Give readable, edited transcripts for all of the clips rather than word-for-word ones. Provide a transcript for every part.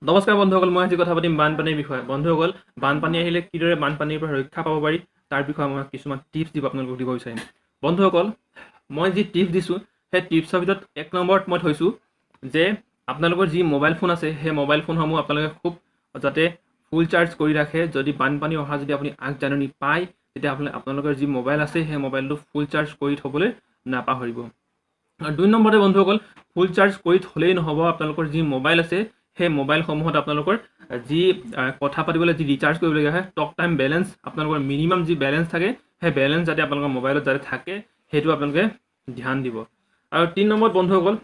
নমস্কাৰ বন্ধুসকল, মই আজি কথা পাতিম বানপানীৰ বিষয়ে। বন্ধুসকল, বানপানী আহিলে কিদৰে বানপানীৰ পৰা ৰক্ষা পাব পাৰি তাৰ বিষয়ে মই কিছুমান টিপছ দিব আপোনালোকক দিব বিচাৰিম। বন্ধুসকল, মই যি টিপছ দিছোঁ সেই টিপছৰ ভিতৰত এক নম্বৰত মই থৈছোঁ যে আপোনালোকৰ যি মোবাইল ফোন আছে সেই মোবাইল ফোনসমূহ আপোনালোকে খুব যাতে ফুল চাৰ্জ কৰি ৰাখে। যদি বানপানী অহা যদি আপুনি আগজাননী পায় তেতিয়া আপোনালোকৰ যি মোবাইল আছে সেই মোবাইলটো ফুল চাৰ্জ কৰি থ'বলৈ নাপাহৰিব। আৰু দুই নম্বৰতে বন্ধুসকল, ফুল চাৰ্জ কৰি থ'লেই নহ'ব, আপোনালোকৰ যি মোবাইল আছে সেই মোবাইলসমূহত আপোনালোকৰ যি কথা পাতিবলৈ যি ৰিচাৰ্জ কৰিবলগীয়া হয়, টক টাইম বেলেঞ্চ, আপোনালোকৰ মিনিমাম যি বেলেঞ্চ থাকে সেই বেলেঞ্চ যাতে আপোনালোকৰ মোবাইলত যাতে থাকে সেইটো আপোনালোকে ধ্যান দিব। আৰু তিনি নম্বৰত বন্ধুসকল,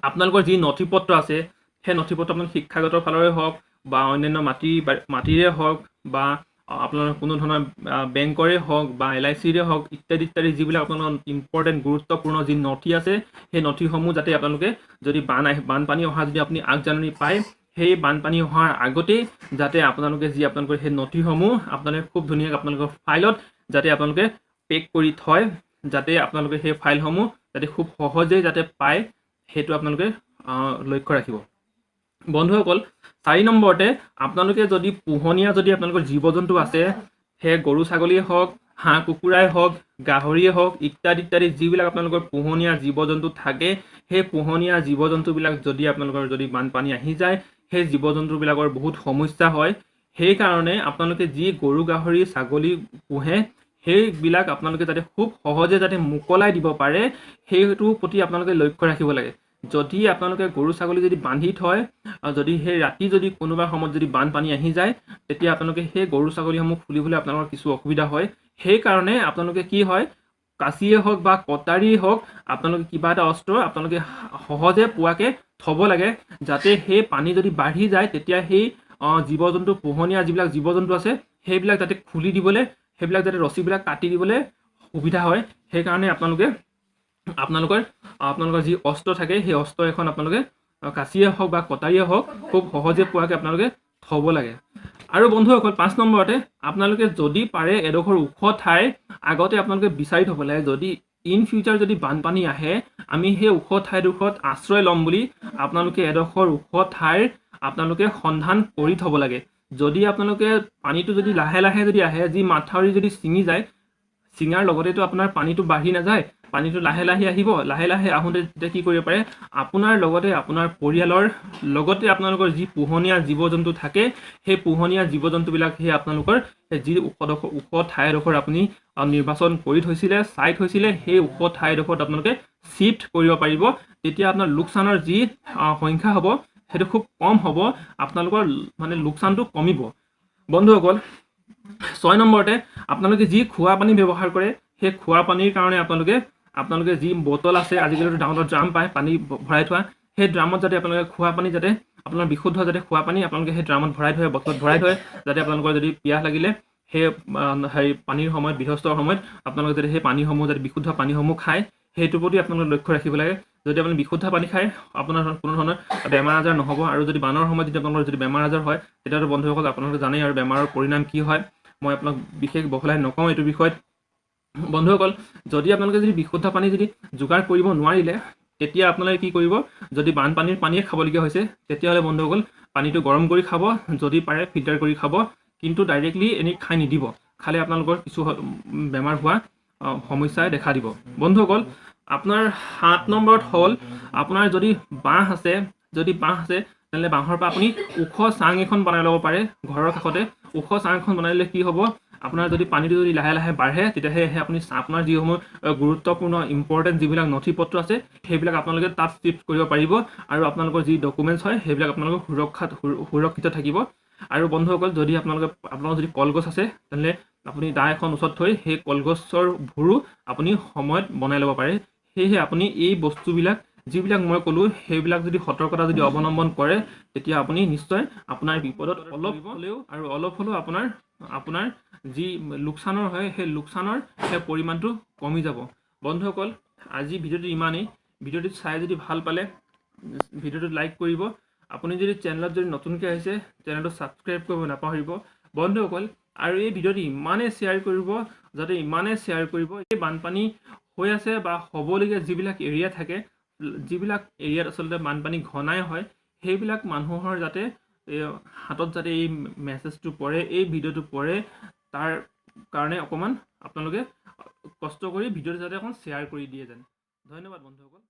আপোনালোকৰ যি নথি পত্ৰ আছে সেই নথি পত্ৰ আপোনালোকৰ শিক্ষাগতৰ ফালৰে হওক বা অন্যান্য মাটিৰে হওক বা আপোনালোকৰ কোনো ধৰণৰ বেংকৰে হওক বা এল I চিৰে হওক ইত্যাদি ইত্যাদি যিবিলাক আপোনালোকৰ ইম্পৰ্টেণ্ট গুৰুত্বপূৰ্ণ যি নথি আছে সেই নথিসমূহ যাতে আপোনালোকে যদি বানপানী অহা যদি আপুনি আগজাননী পায় সেই বানপানী অহাৰ আগতেই যাতে আপোনালোকে যি আপোনালোকৰ সেই নথিসমূহ আপোনালোকে খুব ধুনীয়াকৈ আপোনালোকৰ ফাইলত যাতে আপোনালোকে পেক কৰি থয়, যাতে আপোনালোকে সেই ফাইলসমূহ যাতে খুব সহজেই যাতে পায় সেইটো আপোনালোকে লক্ষ্য ৰাখিব। বন্ধুসকল, চাৰি নম্বৰতে আপোনালোকে যদি পোহনীয়া যদি আপোনালোকৰ জীৱ জন্তু আছে, সেই গৰু ছাগলীয়ে হওক, হাঁহ কুকুৰাই হওক, গাহৰিয়ে হওক ইত্যাদি ইত্যাদি যিবিলাক আপোনালোকৰ পোহনীয়া জীৱ জন্তু থাকে সেই পোহনীয়া জীৱ জন্তুবিলাক যদি আপোনালোকৰ যদি বানপানী আহি যায় সেই জীৱ জন্তুবিলাকৰ বহুত সমস্যা হয়। সেইকাৰণে আপোনালোকে যি গৰু গাহৰি ছাগলী পোহে সেইবিলাক আপোনালোকে যাতে খুব সহজে যাতে মোকলাই দিব পাৰে সেইটোৰ প্ৰতি আপোনালোকে লক্ষ্য ৰাখিব লাগে। যদি আপোনালোকে গৰু ছাগলী যদি বান্ধি থয়, যদি সেই ৰাতি যদি কোনোবা সময়ত যদি বানপানী আহি যায় তেতিয়া আপোনালোকে সেই গৰু ছাগলীসমূহ খুলিবলৈ আপোনালোকৰ কিছু অসুবিধা হয়। সেইকাৰণে আপোনালোকে কি হয়, কাঁচিয়ে হওক বা কটাৰীয়ে হওক আপোনালোকে কিবা এটা অস্ত্ৰ আপোনালোকে সহজে পোৱাকৈ থ'ব লাগে, যাতে সেই পানী যদি বাঢ়ি যায় তেতিয়া সেই জীৱ জন্তু পোহনীয়া যিবিলাক জীৱ জন্তু আছে সেইবিলাক যাতে খুলি দিবলৈ, সেইবিলাক যাতে ৰছীবিলাক কাটি দিবলৈ সুবিধা হয়। সেইকাৰণে আপোনালোকে আপোনালোকৰ যি অস্ত্ৰ থাকে সেই অস্ত্ৰ এখন আপোনালোকে কাঁচিয়ে হওক বা কটাৰীয়ে হওক খুব সহজে পোৱাকৈ আপোনালোকে থ'ব লাগে। আৰু বন্ধুসকল, পাঁচ নম্বৰতে আপোনালোকে যদি পাৰে এডোখৰ ওখ ঠাই আগতে আপোনালোকে বিচাৰি থ'ব লাগে। যদি ইন ফিউচাৰ যদি বানপানী আহে আমি সেই ওখ ঠাইডোখৰত আশ্ৰয় ল'ম বুলি আপোনালোকে এডোখৰ ওখ ঠাইৰ আপোনালোকে সন্ধান কৰি থ'ব লাগে। যদি আপোনালোকে পানীটো যদি লাহে লাহে যদি আহে, যি মাথাউৰি যদি ছিঙি যায়, ছিঙাৰ লগতেতো আপোনাৰ পানীটো বাঢ়ি নাযায়, পানীটো লাহে লাহে আহিব। লাহে লাহে আহোঁতে তেতিয়া কি কৰিব পাৰে, আপোনাৰ লগতে আপোনাৰ পৰিয়ালৰ লগতে আপোনালোকৰ যি পোহনীয়া জীৱ জন্তু থাকে সেই পোহনীয়া জীৱ জন্তুবিলাক সেই আপোনালোকৰ যি ওখ ঠাইডোখৰ আপুনি নিৰ্বাচন কৰি থৈছিলে, চাই থৈছিলে, সেই ওখ ঠাইডোখৰত আপোনালোকে শ্বিফ্ট কৰিব পাৰিব। তেতিয়া আপোনাৰ লোকচানৰ যি সংখ্যা হ'ব সেইটো খুব কম হ'ব, আপোনালোকৰ মানে লোকচানটো কমিব। বন্ধুসকল, ছয় নম্বৰতে আপোনালোকে যি খোৱা পানী ব্যৱহাৰ কৰে সেই খোৱা পানীৰ কাৰণে আপোনালোকে যি বটল আছে, আজিকালিতো ডাঙৰ ডাঙৰ ড্ৰাম পায় পানী ভৰাই থোৱা, সেই ড্ৰামত যাতে আপোনালোকে খোৱা পানী যাতে আপোনাৰ বিশুদ্ধ যাতে খোৱা পানী আপোনালোকে সেই ড্ৰামত ভৰাই থয়, বটলত ভৰাই থয়, যাতে আপোনালোকৰ যদি পিয়াহ লাগিলে সেই হেৰি পানীৰ সময়ত বিধ্বস্তৰ সময়ত আপোনালোকে যাতে সেই পানীসমূহ যাতে বিশুদ্ধ পানীসমূহ খায় সেইটোৰ প্ৰতি আপোনালোকে লক্ষ্য ৰাখিব লাগে। যদি আপুনি বিশুদ্ধ পানী খায় আপোনাৰ কোনো ধৰণৰ বেমাৰ আজাৰ নহ'ব। আৰু যদি বানৰ সময়ত যদি আপোনালোকৰ যদি বেমাৰ আজাৰ হয় তেতিয়াহ'লে বন্ধুসকল আপোনালোকে জানেই আৰু বেমাৰৰ পৰিণাম কি হয়, মই আপোনাক বিশেষ বহলাই নকওঁ এইটো বিষয়ত। বন্ধুসকল, যদি আপোনালোকে যদি বিশুদ্ধ পানী যদি যোগাৰ কৰিব নোৱাৰিলে তেতিয়া আপোনালোকে কি কৰিব, যদি বানপানীৰ পানীয়ে খাবলগীয়া হৈছে তেতিয়াহ'লে বন্ধুসকল পানীটো গৰম কৰি খাব, যদি পাৰে ফিল্টাৰ কৰি খাব, কিন্তু ডাইৰেক্টলি এনেই খাই নিদিব, খালে আপোনালোকৰ কিছু বেমাৰ হোৱা সমস্যাই দেখা দিব। বন্ধুসকল, আপোনাৰ সাত নম্বৰত হ'ল আপোনাৰ যদি বাঁহ আছে, যদি বাঁহ আছে তেনেহ'লে বাঁহৰ পৰা আপুনি ওখ চাং এখন বনাই ল'ব পাৰে। ঘৰৰ কাষতে ওখ চাং এখন বনাই ল'লে কি হ'ব, আপোনাৰ যদি পানীটো যদি লাহে লাহে বাঢ়ে তেতিয়াহে সেই আপুনি আপোনাৰ যিসমূহ গুৰুত্বপূৰ্ণ ইম্পৰ্টেণ্ট যিবিলাক নথি পত্ৰ আছে সেইবিলাক আপোনালোকে তাত শ্বিফ্ট কৰিব পাৰিব আৰু আপোনালোকৰ যি ডকুমেণ্টছ হয় সেইবিলাক আপোনালোকৰ সুৰক্ষিত থাকিব। আৰু বন্ধুসকল, যদি আপোনালোকৰ যদি কলগছ আছে তেনেহ'লে আপুনি দা এখন ওচৰত থৈ সেই কলগছৰ ভুৰো আপুনি সময়ত বনাই ল'ব পাৰে। সেয়েহে আপুনি এই বস্তুবিলাক যিবিলাক মই ক'লোঁ সেইবিলাক যদি সতৰ্কতা যদি অৱলম্বন কৰে তেতিয়া আপুনি নিশ্চয় আপোনাৰ বিপদত অলপ হ'লেও আৰু অলপ হ'লেও আপোনাৰ যি লোকচানৰ হয় সেই লোকচানৰ সেই পৰিমাণটো কমি যাব। বন্ধুসকল, আজি ভিডিঅ'টো ইমানেই। ভিডিঅ'টো চাই যদি ভাল পালে ভিডিঅ'টো লাইক কৰিব। আপুনি যদি চেনেলত যদি নতুনকৈ আহিছে চেনেলটো ছাবস্ক্ৰাইব কৰিব নাপাহৰিব। বন্ধুসকল, আৰু এই ভিডিঅ'টো ইমানেই শ্বেয়াৰ কৰিব, যাতে ইমানেই শ্বেয়াৰ কৰিব, এই বানপানী হৈ আছে বা হ'বলগীয়া যিবিলাক এৰিয়া থাকে, যিবিলাক এৰিয়াত আচলতে বানপানী ঘনাই হয় সেইবিলাক মানুহৰ যাতে এই হাতত যাতে এই মেছেজটো পৰে, এই ভিডিঅ'টো পৰে, তাৰ কাৰণে অকণমান আপোনালোকে কষ্ট কৰি ভিডিঅ'টো যাতে অকণ শ্বেয়াৰ কৰি দিয়ে যেন। ধন্যবাদ বন্ধুসকল।